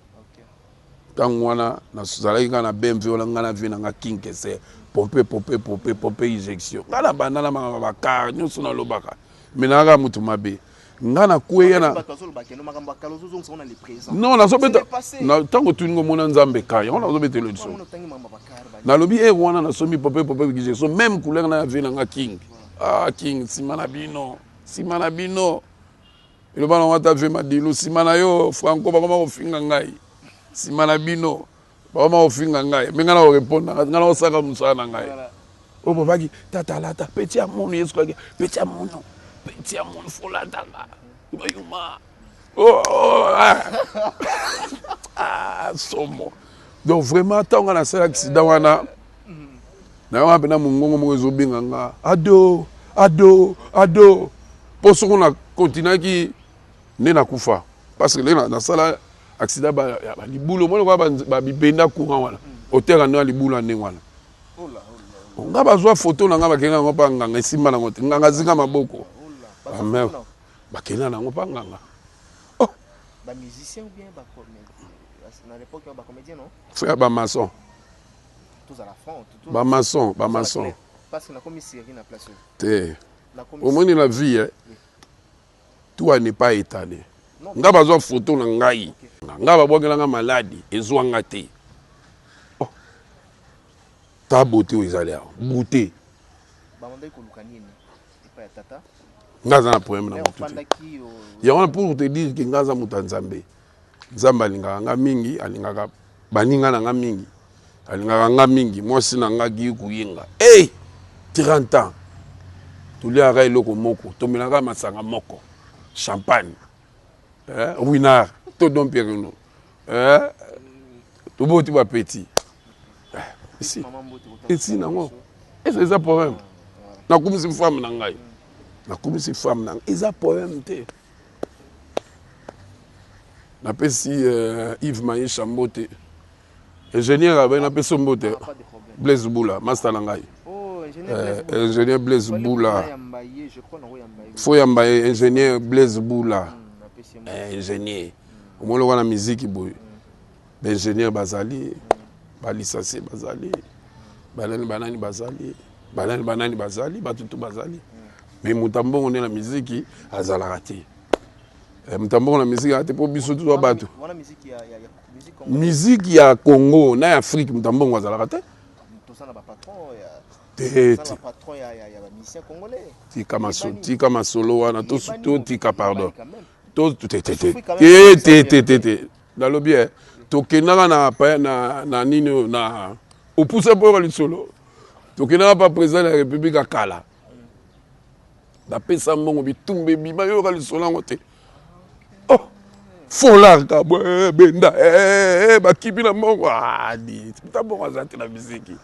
ntango wana nazalaki ngai na bmv wana ngai na vie na ngai king kese pompe pompe pompe pompe injection ngai na banda na makambo bakar nyonso nalobaka me nayaka moto mabe ngai nakweya na non nazobeta ntango otuni ngo omona nzambe ka yango nazobetela liso nalobi ere wana nasombi pompe pompe injection meme couleur na ya vie na ngai king ah king nsima na bino nsima na bino Eloba nango ata vie madilu sima na yo franco bakoma kofinga ngai sima na bino bakoma kofinga ngai me ngai na korepondre ngai na kosaka mosala na ngai oyo bobaki tata alata peti ya mono yesu kaki peti ya mono peti ya mono folataka bayuma oh, oh, ah. ah, somo donc vraiment ntango ngai nasala accident wana nayoka mpena mongongo moko ezobenga nga ado ado ado mpo soko na kontinaki nde nakufa parce que ndenge nasala accident libulu omoni lokola babibenda courant wana oteka nde libulu ya ndenge wana nga bazwa foto na nga bakenga yango mpa nganga esimba nango te nganga azinga maboko amen. Bakenda nango pa nganga. Oh! Ba musiciens ou bien ba na l'époque ba comédien non? Frère ba maçon. Tozala franc. Ba maçon, ba maçon. Parce que nakomi série na place. Te. Omoni la vie eh. Toi n'est pas étalé. Nga bazwa photo na ngai. Nga babwakela nga maladi ezwa nga te. Oh. Ta beauté oyo ezali awa. Beauté. Babandaki koluka nini epai ya tata? Nga aza na problème na motu te. Yango wana pour te dire que nga aza moto ya Nzambe. Nzambe alingaka nga mingi, alingaka baninga na nga mingi. Alingaka nga mingi, mwasi na nga Guy Kuyenga. Hey! 30 ans. Toliaka eloko moko, tomelaka masanga moko. Champagne. Eh, Ruinard, to Dom Perignon. Eh, toboti ba petit. Eh, esi. Esi nango. Esi eza problème. Nakumisi femme na ngai. Nakumisi femme na ngai. Eza problème te. Napesi euh, Yves Mayesha mbote. Ingénieur abe napesi yo mbote. Ah, Blaise Bula, master na ngai. Oh, euh, ingénieur Blaise Bula. Faut yamba ye ingénieur Blaise Bula. Hmm, eh, ingénieur. Hmm. Omoni lokola na miziki boye. Hmm. Ba ingénieur bazali, ba licencié bazali, banani banani bazali, banani banani bazali, bato tout bazali. Mais moto ya mbongo nde na miziki azalaka te. Eh, moto ya mbongo na miziki azalaka te mpo biso toza bato. Miziki ya Congo na ya Afrique moto ya mbongo azalaka te. Te te. Tika masolo, tika masolo wana totika pardon. To te te te. Te te te te te. Nalobi eh tokendaka na na na nini oyo na opuse mpo yoka lisolo tokendaka pa président ya république ya kala bapesa mbongo bitumba ebima yoka lisolo yango te oh folar ka eh, benda eh, eh, bakipi na mbongo adi ah, ta mbongo aza te na miziki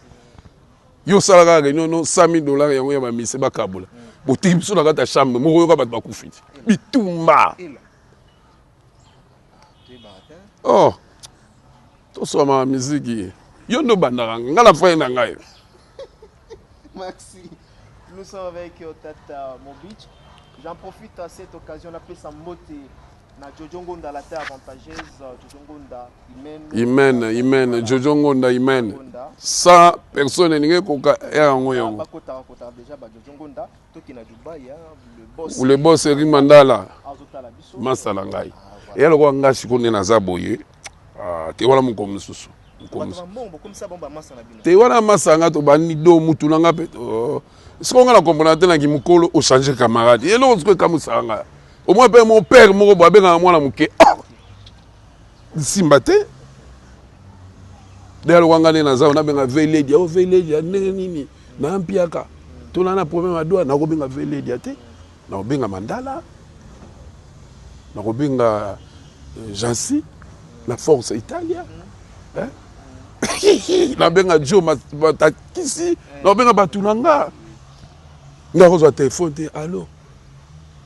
yo osala kaka réunion no 100 000 dollars yango ya bamise bakabola botiki biso na kati ya chambre moko yoka bato bakufi bitumba oh toswama miziki yo nde obandaka nga na frère na ngai Merci. Nous sommes avec euh, Tata Mobich. J'en profite à cette occasion d'appeler mbote na Jojo Ngonda la terre avantageuse Jojo Ngonda Imen Imen Imen Jojo Ngonda Imen sans personne elingi ekoka yango yango bakotaka kotaka déjà ba Jojo Ngonda toki na Dubaï hein, le boss le boss Eric Mandala azotala biso masala ngai ah, eya lokola ngai sikoyo nde naza boye ah, te wana mokolo mosusu te wana masa nga tobandi do mutu na nga mpe oh. sikoyo nga na comprendre te naki mokolo ochange camarade eloko sikoyo ekamwisaka nga omoi mpe mon père moko boye abengaka mwana moke oh! nsimba te nde alokwa nga nde naza nabenga veledia o oh, veledia ndenge nini na mpiaka tona na problème ya doa nakobenga veledia te nakobenga mandala nakobenga euh, jansi la force italia eh? nabenga jo matakisi nakobenga bato na nga nga kozwa telefone te allo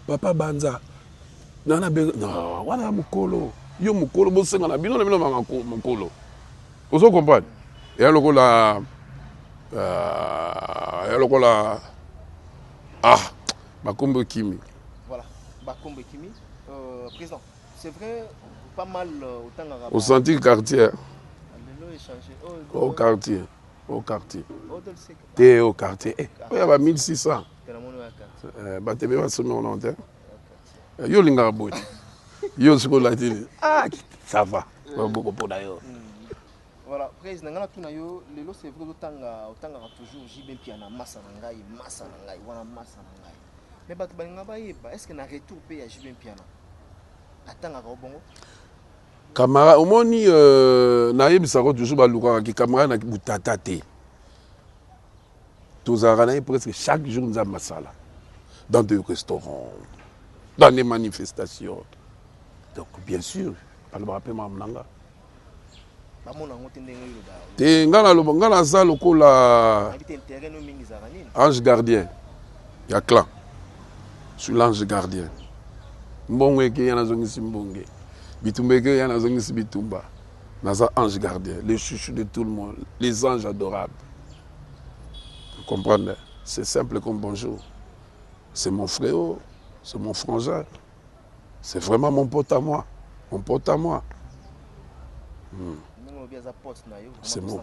papa banza nana benga no wana mokolo yo mokolo bosenga na bino na bino banga mokolo ozo comprendre eya lokola euh, eya lokola ah bakombo ekimi voilà bakombo ekimi euh, président c'est vrai pas mal euh, otangaka osanti quartier oh, au quartier au quartier te au quartier eh, oyo ya ba 1600 eh, bato ebe basomi wana te eh, yo olingaka boye te yo sikoyo olati nini ah ça va maboko mpo na yo hmm. Voilà, président, nga natuna yo lelo c'est vrai otanga otangaka toujours JB Mpiana masa na ngai, masa na ngai, wana masa na ngai. Mais bato balinga bayeba, est-ce que na retour pe ya JB Mpiana atangaka bongo? Camarade, omoni euh, nayebisaka toujours balukaka ki camarade na butata te. Tozalaka na ye presque chaque jour Nzambe asala dans des restaurants, dans des manifestations. Donc bien sûr, alobaka mpe makambo na nga. Bamona yango te ndenge oloba. Te nga naloba nga naza lokola ange gardien ya clan. Je suis l'ange gardien. Mbongo ekeya nazongisi mbonge. Bitumba ekeya nazongisi bitumba. Naza ange gardien, le chouchou de tout le monde, les anges adorables. Vous comprenez? C'est simple comme bonjour. C'est mon frérot, c'est mon frangin. C'est vraiment mon pote à moi. Mon pote à moi. C'est bon.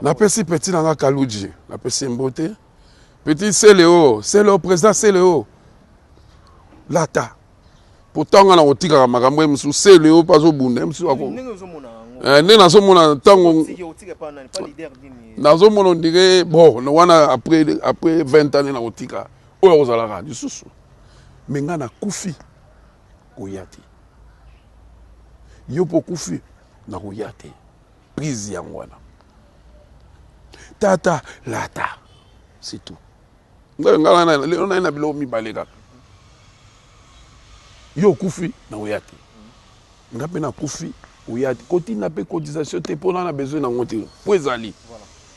Napesi petit na nga Kaluji, napesi mbote. Petit Celeo, Celeo président Celeo. Lata. Pourtant nga na kotikaka makambo ye mosusu Celeo mpe azobunda ye mosusu ako. Eh, nde nazomona ntango nazomona ondire bon wana après après 20 ans nde nakotika oyo akozalaka lisusu me ngai nakufi koya te yo mpo okufi nakoya te prise yango wana tata lata c'est tout ngai lelo naye na biloko mibale kaka yo okufi nakoya te nga mpe nakufi oya te kotinda mpe cotisation te mpo na na besoin nango te mpo ezali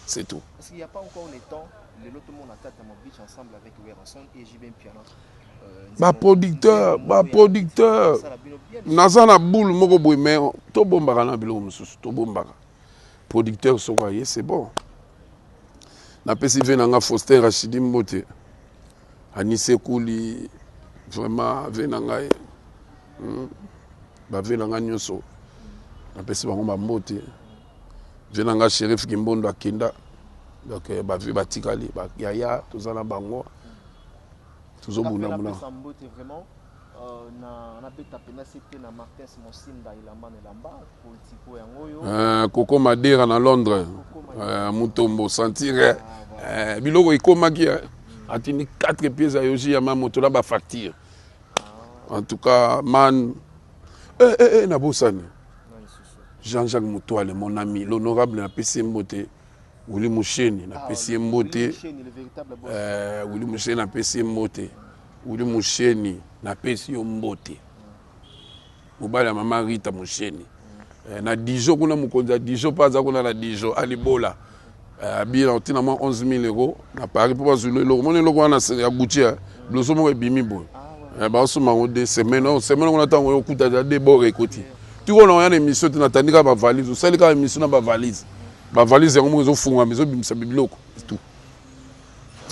c'est tout. Parce qu'il n'y a pas encore le temps lelo tomona Tata Mobich ensemble avec Werrason et JB Mpiana. Euh, ba producteur ba producteur naza na boule moko boye mais tobombaka na biloko mosusu tobombaka producteur soko aye c'est bon napesi ve na nga Faustin Rachidi mbote Anise Kuli vraiment ve na ngai Ba vieux na nga nioso napesi bango ba mbote. Vieux na nga Sherif Kimbondo akenda donc eh, ba vieux batikali ba yaya toza na bango tozobunda Nga pe muna. napesa mbote vraiment euh, na nabeta pena sete na Martins Mosinda elamba na elamba politico yango oyo Euh, Coco Madera na Londres Coco Madera. euh, Mutombo sentir eh, Ah, voilà. euh, biloko ekomaki eh, atindi 4 pièces ya Yoji Yamamoto na ba facture En tout cas, man, eh, eh, eh, nabosani. Jean-Jacques Mutoile, mon ami, l'honorable napesi ye mbote. Willy Musheni, napesi ye mbote. Euh, Willy Musheni, napesi ye mbote. Willy Musheni, napesi yo mbote. Mobali ya mama Rita Musheni. Eh, na Dijon kuna mokonzi ya Dijon mpe aza kuna na Dijon alibola eh, abi na otina mwa 11000 euros na Paris mpo bazwilo eloko moni eloko wana ya Gucci eh, bloso moko ebimi boye ah, baosomba yango de semaine oyo semaine kuna ntango oyo okuta deja de bord ekoti tiko na oya na émission te natandi kaka bavalise osali kaka émission na bavalise bavalise yango moko ezofungwama ezobimisa biloko tout.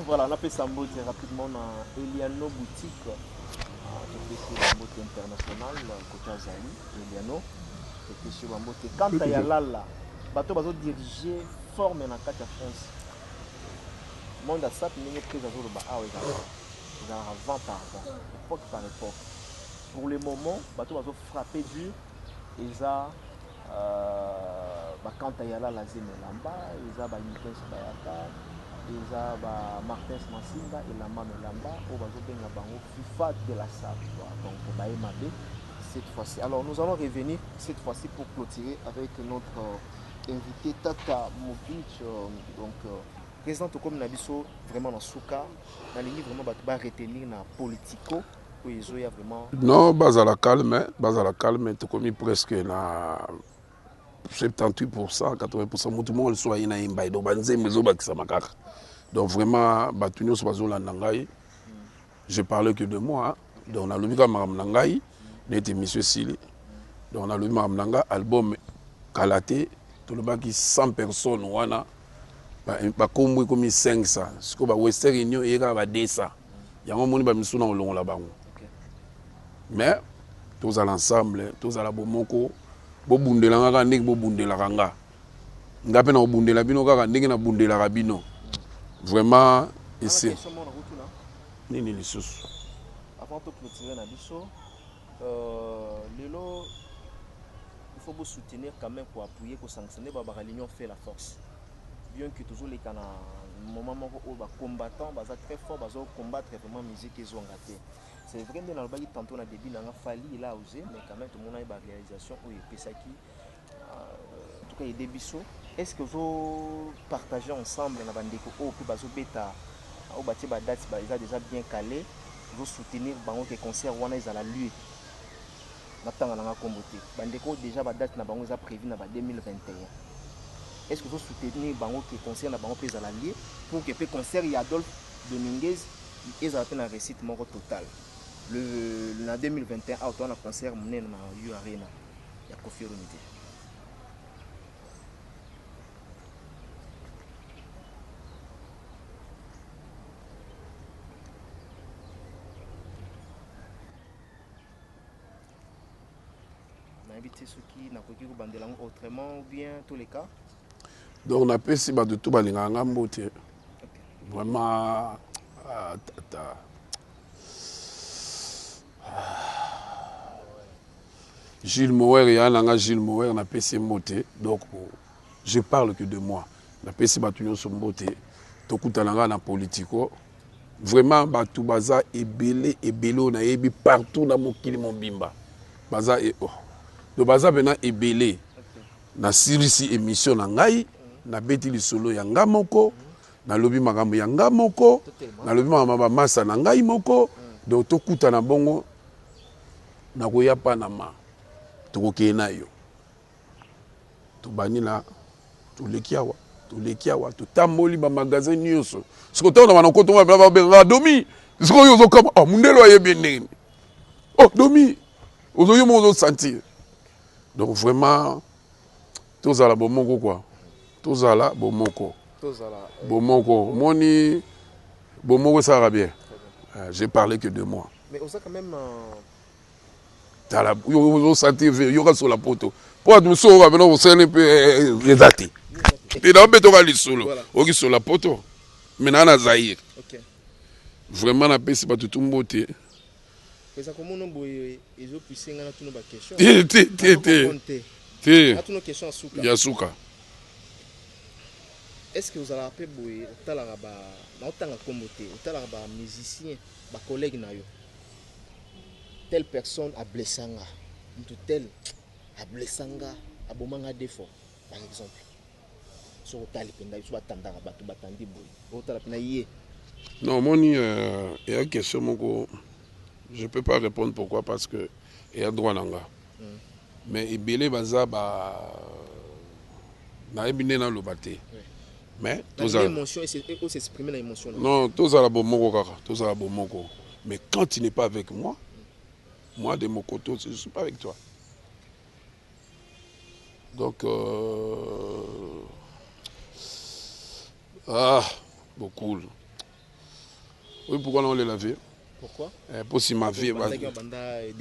Voilà, napesa mbote rapidement na Eliano Boutique. Ah, topesi ba mbote international koto azali Eliano. Topesi ba mbote Kanta ya Lala. Bato bazo diriger forme na kati ya France. Monde asap ndenge prise azoloba awa ezalaka ezalaka vent par vent, époque par époque. Pour le moment, bato bazo frapper dur eza Euh, ba Kanta Yalala Zeme Elamba, eza ba Nikens Bayaka, eza ba Martins Masimba Elamba Melamba, oyo bazobenga bango FIFA de la Sape. Donc baye mabe cette fois-ci. Alors nous allons revenir cette fois-ci pour clôturer avec notre euh, invité Tata Mobich. Euh, donc euh, président tokomi na biso vraiment na suka, nalingi vraiment bato ba retenir na politico oyo ezoya vraiment. Non, bazala calme, bazala calme, tokomi presque na 78%, 80% mutu moko lisusu aye na yemba ye donc banzembo ezobakisama kaka. Donc vraiment bato nyonso bazolanda ngai, je parle que de moi, hein. Donc nalobi kaka makambo na ngai neti émission esili. Donc nalobi makambo na ngai album kala te tolobaki 100 personnes wana bakombo ekomi 500 sikoyo ba Western Union eye kaka ba 200 yango omoni ba misusu na kolongola bango mais tozala ensemble tozala bomoko bobundela nga kaka ndenge bobundelaka nga nga mpe nakobundela bino kaka ndenge nabundelaka bino vraiment ese nini lisusu avant to clôturer na biso euh, lelo il faut soutenir quand même ko appuyer ko sanctionner ba l'union fait la force bien que tozoleka na moment moko oyo ba combattants baza très fort bazo combattre vraiment musique ezonga te. C'est vrai nde nalobaki tantôt na début nanga Fally il a osé mais quand même tomonaki ba réalisation oyo epesaki euh, en tout cas aide biso. Est-ce que ozo partager ensemble na bandeko oyo mpe bazobeta oyo batie ba date ba eza déjà bien calé ozo soutenir bango ke concert wana ezala lieu natanga nanga kombo te bandeko oyo déjà ba date na bango eza prévu na ba 2021 est ce que ozo soutenir bango ke concert na bango mpe ezala lieu pour que mpe concert ya Adolphe Dominguez ezala mpe na réussite moko totale le na 2021 awa toza na concert monene na U Arena ya Koffi Olomide. te soki nakoki kobandela yango autrement ou bien toleka. Donc napesi bato to balingaka nga mbote. Vraiment, ah, tata. Gilles Mower, ya na nga Gilles Mower, napesi mbote. Donc je parle que de moi. Napesi bato nyonso mbote. Tokutana nga na politico. Vraiment bato baza ebele ebele oyo nayebi partout na mokili mobimba. Baza e, oh. Donc baza pena ebele. Nasilisi émission na ngai, nabeti lisolo ya nga moko, nalobi makambo ya nga moko, nalobi makambo ya bamasa na ngai moko. Donc tokutana bongo, nakoya Panama, tokokende na yo. Tobandi na toleki awa, toleki awa, totamboli ba magasin nyonso. Sikoyo ntango na bana koto wana babengaka Domi, sikoyo ozokama, oh mundele ayebi ndenge. Oh Domi, ozo yo moko ozosentir. Donc vraiment tozala bomoko quoi, tozala bomoko, bomoko. Omoni bomoko esalaka bien. J'ai parlé que de moi. Mais oza quand même tala yo ozosentir yoka sola poto mpo bato mosusu oyo bapena kosala mpe eza te te na obetoka lisolo oki sola poto me naa na Zaire. Vraiment napesi bato tu mbote. Eza komona boye ezopuse nga natuna ba question. Te te te te te. Natuna question ya suka. Ya suka. Est ce que ozalaka mpe boye, otalaka ba, naotanga nkombo te, otalaka ba musicien, ba collègue na yo, telle personne ablessa nga, mutu tel ablessa nga, aboma nga deux fois par exemple, soki otali mpenza biso batandaka bato batandi boye, otala mpenza ye? Non, omoni, eya question moko je peux pas répondre. Pourquoi? Parce que eya droit na nga. Mais ebele baza ba, nayebi nde naloba te, mais tozala s'exprimer na émotion. Non, tozala bomoko kaka, tozala bomoko. Mais quand tu n'es pas avec moi, moi de mon côté je suis pas avec toi. Donc ah, beaucoup. Oui, pourquoi naolela vie? Pourquoi? Mpo nsima vie,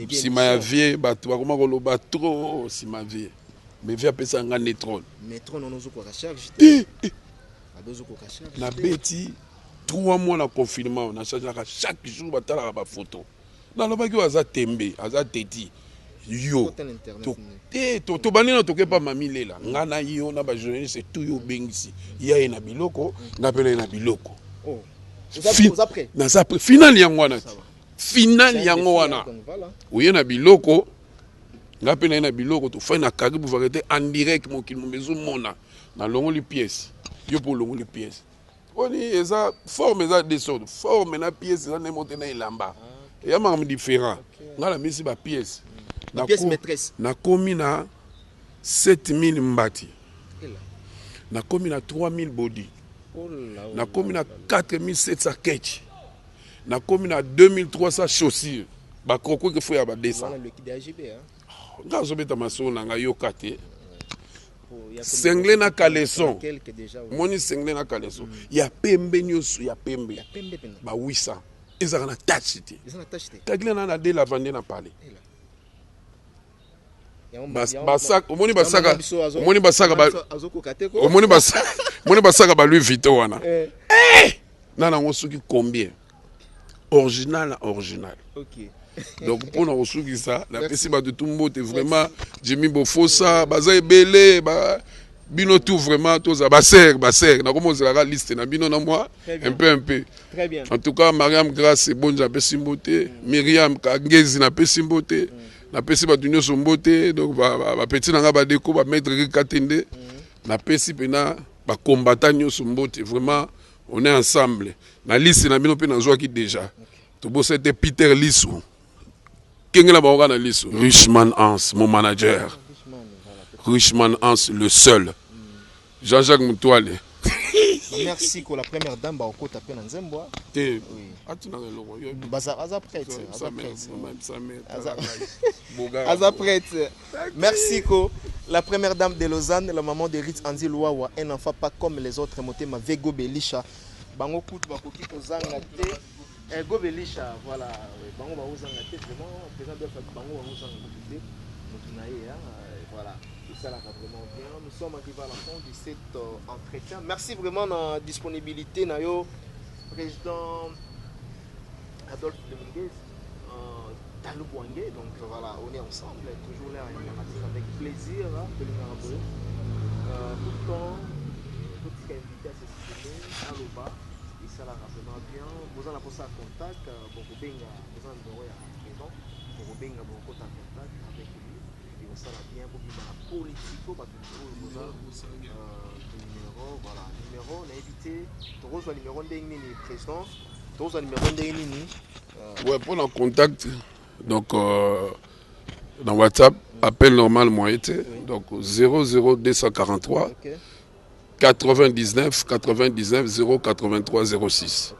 nsima ya vie, bato bakoma koloba trop nsima vie. Mais vie apesa nga nde trône. Te, nabeti 3 mois na confinement, nachangeaka chaque jour, batalaka bafoto. Nalobaki oyo aza tembe, aza teti yo te. Tobandi na tokepa mami lela nga na yo na bajournaliste tu, yo obengisi ya ye na biloko, nga mpe na ye na biloko. Naza prêt. Final yango wana te, final yango wana oye na biloko, nga mpe na ye na biloko, tofai na Karibu Variété en direct, mokili mombe ezomona. Nalongoli pièce, yo mpo olongoli pièce. Oni eza forme, eza desordre. Forme na pièce eza ndenge moko te na elamba, eya makambo différent. Nga na misi bapièce, nakomi na 7000 mbati, nakomi na 3000 body, nakomi na 4700 ketch, nakomi na 2300 chaussure, bakroko ekefo ya ba 200. Nga azobeta masolo na ngai, yoka te. Sengle na caleçon, omoni sengle na caleçon ya pembe nyonso ya pembe ba 800, ezalaka na tache te. Kakile na de lavande na pale omoni basaka, omoni basaka, omoni basaka, omoni basaka ba Louis Vuitton wana na nango soki combien, original na original. Donc mpona kosukisa, napesi bato tu mbote. Vraiment, Jimmy Bofosa, baza ebele bino tout vraiment, toza basere basere, nakoma ozelaka liste na bino na mwa un peu un peu. En tout cas, Mariam Grâce Ebonja, napesi mbote. Miriam Kangezi, napesi mbote. Napesi bato nyonso mbote. Donc bapeti na nga, badeko, bamaître Rikatende, napesi mpena bacombattant nyonso mbote. Vraiment, on est ensemble. Na liste na bino mpe nazwaki déjà. Tobosa ete Peter Lisu kengela bango kaka na liso. Richman Hans, mon manager, Richman Hans, le seul, Jean-Jacques Mutoile. Merci ko la première dame bakokota mpe na nzembo. Te, atinaka eloko. Aza prête, aza prête. Merci ko la première dame de Lausanne, la maman de Ritz Andy Luawa, un enfant pas comme les autres, motema Vego Belisha, bango kutu bakoki kozanga te. Gobelisha, voilà, bango bakozanga te vraiment. Président Dolphe, bango bakozanga kutu te. Moto na ye, hein, voilà. Esalaka vraiment bien. Nous sommes arrivés à la fin de cet entretien. Merci vraiment na disponibilité na yo, président Adolphe Dominguez, Talou Bouangé. Donc voilà, on est ensemble, toujours là, avec plaisir, hein, tout le temps, tout ce qui est invité à s'exprimer, aloba, esalaka vraiment bien. Boza na posa contact, bokobenga, boza na numéro ya président, bokobenga, bokota contact avec lui, ekosala bien. Bobima na politico, bato oyo boza numéro, voilà, numéro nayebi te, tokozwa numéro ndenge nini, président? Tokozwa numéro ndenge nini? Ouais, pour le contact, donc dans WhatsApp, appel normal moyen te, donc 00243 99 99 083 06.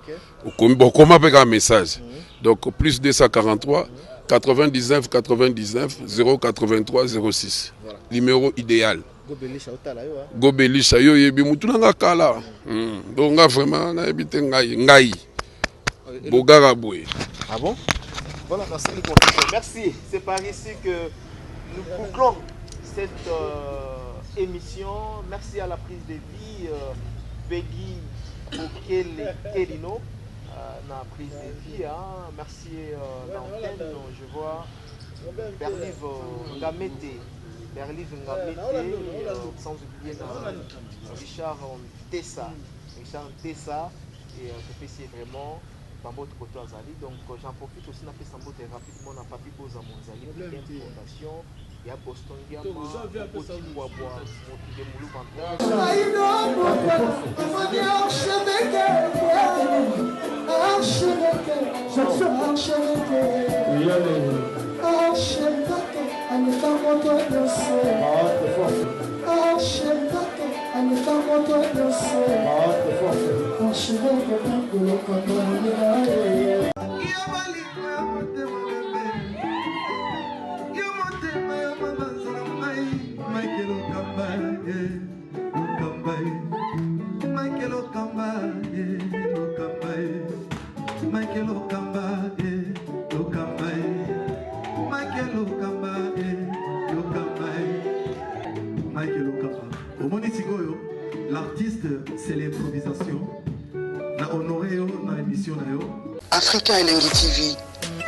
Okomi, bon, comment avec un message? Donc plus 243 99 99 083 06. Voilà. Numéro idéal. Gobelisha otala yo, hein. Gobelisha yo yebi mutu na nga kala. Donc nga vraiment nayebi te ngai ngai. Bogara boye. Ah bon? Voilà, merci. Merci. C'est par ici que nous bouclons cette émission. Merci à la prise de vie, Peggy Okele Kelino, na prise de vie. Hein. Merci l'antenne. Je vois Berlive Ngamete. Berlive Ngamete, sans oublier Richard Ntessa. Richard Ntessa, et je vraiment Bambote Koto Azali. Donc j'en profite aussi napesa mbote rapidement na Papi Boza Monzali, Fondation, ya Boston Giama, Boti Mbwabwa, Motude Mulu Banta. L'artiste, c'est l'improvisation. Na honoré yo na émission na yo. Africa Elengi TV,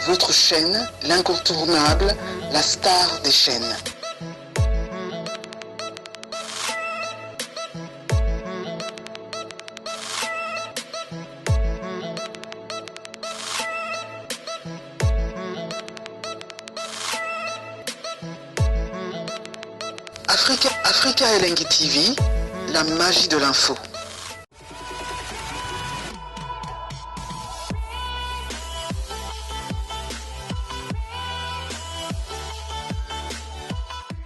votre chaîne, l'incontournable, la star des chaînes. Africa Elengi TV, la magie de l'info.